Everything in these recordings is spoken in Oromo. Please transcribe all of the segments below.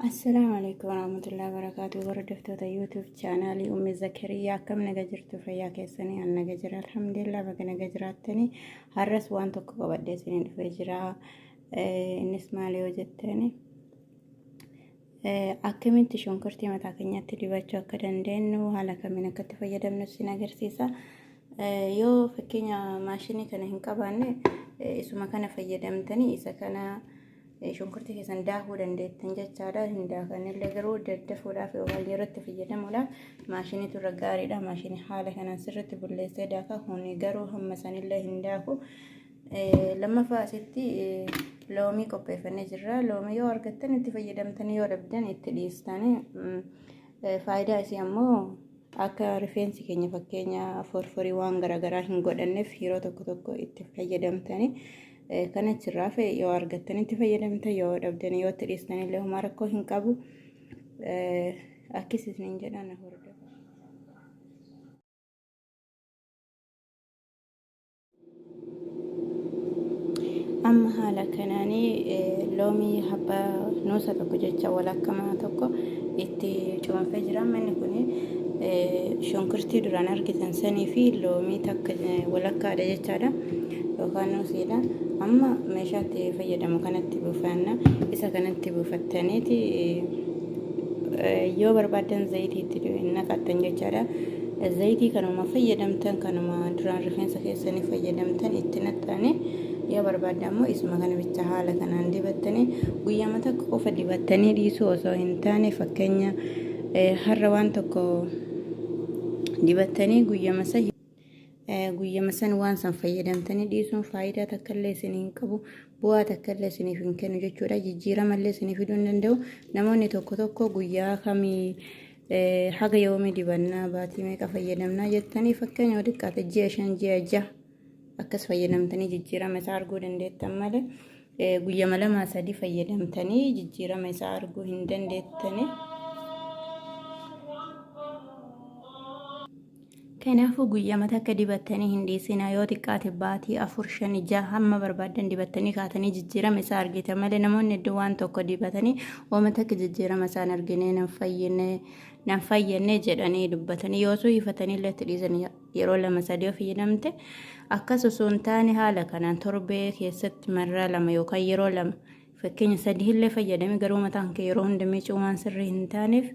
Assalaamu alaikum warahmatullahi wabarakatuh. Hordoftoota YouTube chaanaalii Ummi Zakariyaa, akkam naga jirtu? Fayyaa keessanii? An naga jira, alhamdulillah. Baga naga jiraattanii. Har'as waan tokko qabadhee isinii dhufee jira. Innis maali yoo jettani, akkamitti shunkurtii mataa keenyatti dibachuu akka dandeenyu, haala kamiin akka itti fayyadamnu isin agarsiisa. Yoo fakkeenya maashinii kana hin qabaanne, isuma kana fayyadamtanii isa kana shunkurtii keessan daakuu dandeettan jechaadha. Hin daakanillee garuu daddafuudhaaf yookaan yeroo itti fayyadamuudhaaf maashiniitu irra gaariidha. Maashinii haala kanaan sirriitti bulleessee daaka. Kuni garuu hamma sanillee hin daaku. Lammaffaa asitti loomii qopheeffannee jirra. Loomii yoo argattan itti fayyadamtanii, yoo dhabdan itti dhiistanii. Faayidaa isii ammoo akka rifeensi keenya fakkeenya forforii waan garaagaraa hin godhanneef yeroo tokko tokko itti fayyadamtanii kan achirraa fe'e yoo argattan itti fayyadamtan, yoo dhabdan yoo itti dhiistan illee homaa rakkoo hin qabu. Akkas isiniin jedha, na hordofa. Amma haala kanaanii loomii habba nuusa tokko jecha walakkamaa tokko itti cuunfee jira. Manni kun shunkurtii duraan argitan sanii fi loomii takka walakkaadha jechaadha, yookaan nuusiidha. Amma meeshaatti fayyadamu kanatti buufanna. Isa kanatti buufattaniiti yoo barbaaddan zayitii itti naqattan jechaadha. Zayitii kanuma fayyadamtan, kanuma duraan rifeensa keessanii fayyadamtan itti naqxanii, yoo barbaaddan ammoo isuma kana bicha haala kanaan dibattanii, guyyaama tokko qofa dibattanii dhiisuu osoo hin taane, fakkeenya har'a waan tokko dibattanii guyyama san waan san fayyadamtanii dhiisuun faayidaa takka illee isinii hin qabu, bu'aa takka illee isiniif hin kennu jechuudha. Jijjiirama illee isinii fiduu hin danda'u. Namoonni tokko tokko guyyaa kamii haga yoomii dibannaa, baatii meeqa fayyadamnaa jettanii, fakkeenya yoo xiqqaate ji'a 5, ji'a 6 akkas fayyadamtanii jijjiirama isaa arguu dandeettan malee guyyama 2 3 fayyadamtanii jijjiirama isaa arguu hin dandeettani. Kanaafuu guyyama takka dibattanii hin dhiisinaa. Yoo xiqqaate baatii 4, 5, 6 hamma barbaaddan dibattanii kaatanii jijjiirama isaa argita malee, namoonni hedduu waan tokko dibatanii hooma takka jijjiirama isaan argine, nan fayyine, nan fayyannee jedhanii dubbatanii yoosuu hifatanii illee itti dhiisanii yeroo 2 3 of fayyadamte. Akkas osoo hin taane, haala kanaan torbee keessatti marraa 2 yookaan yeroo 2, fakkeenya 3 illee fayyadame, garuu mataan kee yeroo hunda miicuu waan sirrii hin taaneef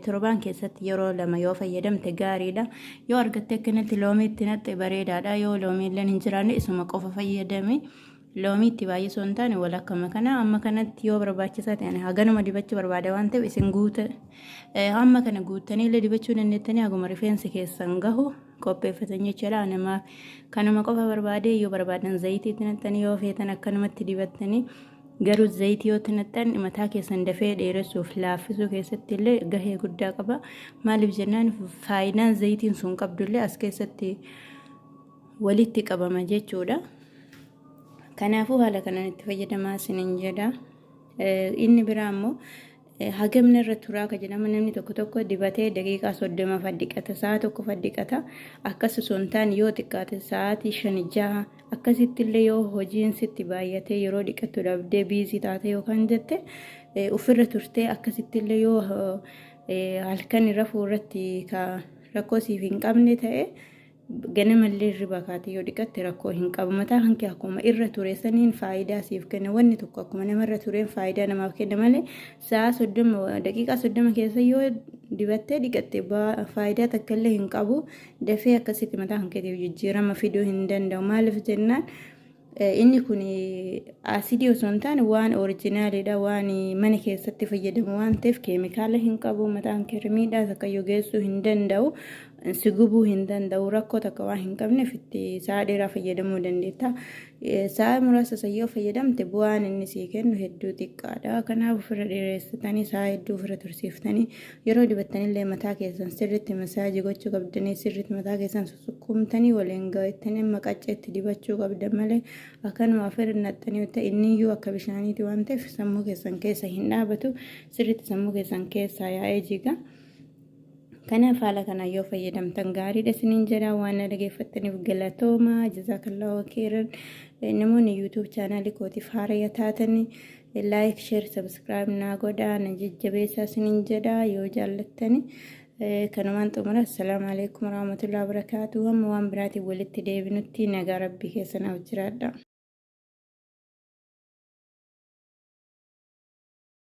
torbaan keessatti yeroo 2 yoo fayyadamte gaariidha. Yoo argatte akkanatti loomii itti naqxe bareedaadha. Yoo loomii illee hin jiraanne isuma qofa fayyadame. Loomii itti baay'isuu hin taane, walakkama kana amma kanatti yoo barbaachisaa ta'e, haganuma dibachuu barbaada waan ta'eef, isin guuta hamma kana guuttanii illee dibachuu dandeettanii, haguma rifeensi keessan gahu qopheeffatan jechuudha. Namaaf kanuma qofa barbaade, yoo barbaadan zayitii itti naqxanii, yoo feetan akkanumatti dibattanii, garuu zayitii yoo itti naqxan mataa keessan dafee dheeressuuf laaffisuu keessatti illee gahee guddaa qaba. Maaliif jennaan, faayidaan zayitiin sun qabdullee as keessatti walitti qabama jechuudha. Kanaafuu haala kanaan itti fayyadamaa isiniin jedha. Inni biraa immoo hagamni irra turaa ka jedhama. Namni tokko tokko dibatee daqiiqaa 30 faddiqata, sa'a 1 faddiqata. Akkas osoo hin taane, yoo xiqqaate sa'aatii 5, 6 akkasitti illee, yoo hojiin sitti baay'atee yeroo dhiqattu dhabdee biizii taate yookaan jette ofirra turtee, akkasitti illee yoo halkan rafuu irratti ka rakkoo siif hin qabne ta'e, ganamallee hirriba kaatee yoo dhiqatte rakkoo hin qabu. Mataa kan kee akkuma irra ture saniin faayidaa siif kenna. Wanni tokko akkuma namarra tureen faayidaa namaaf kenna malee, sa'a 30, daqiiqaa 30 keessa yoo dibattee dhiqatte faayidaa takka illee hin qabu. Dafee akkasitti mataa kan keetiif jijjiirama fiduu hin danda'u. Maaliif jennaan, inni kun asidii osoo hin taane waan orijinaalidha, waan mana keessatti fayyadamu waan ta'eef keemikaala hin qabu. Mataan kee miidhaa takka iyyuu geessuu hin danda'u, si gubuu hin danda'u. Rakkoo takka waan hin qabneef itti sa'a dheeraa fayyadamuu dandeetta. Sa'a muraasa san yoo fayyadamte bu'aan inni sii kennu hedduu xiqqaadha. Kanaaf ofirra dheeressitanii, sa'a hedduu ofirra tursiiftanii, yeroo dibattanillee mataa keessan sirriitti masaajii gochuu qabdanii, sirriitti mataa keessan susukkuumtanii waliin gahettanii amma qacceetti dibachuu qabdan malee, akkanuma ofirra naqxanii yoo ta'e, inni iyyuu akka bishaaniiti waan ta'eef sammuu keessan keessa hin dhaabatu, sirriitti sammuu keessan keessaa yaa'ee jiga. Kanaaf haala kanaan yoo fayyadamtan gaariidha isiniin jedha. Waan na dhageeffattaniif galatooma. Jazaakallahu khairan. Namoonni YouTube chaanaalii kootiif haaraya taatan Like, share, subscribe naa godhaa, na jajjabeessaa isiniin jedha yoo jaallattani. Kanumaan xumura. Assalaamu alaikum warahmatullahi wabarakaatuh. Hamma waan biraatiin walitti deebinutti nagaa rabbii keessa naaf jiraadha.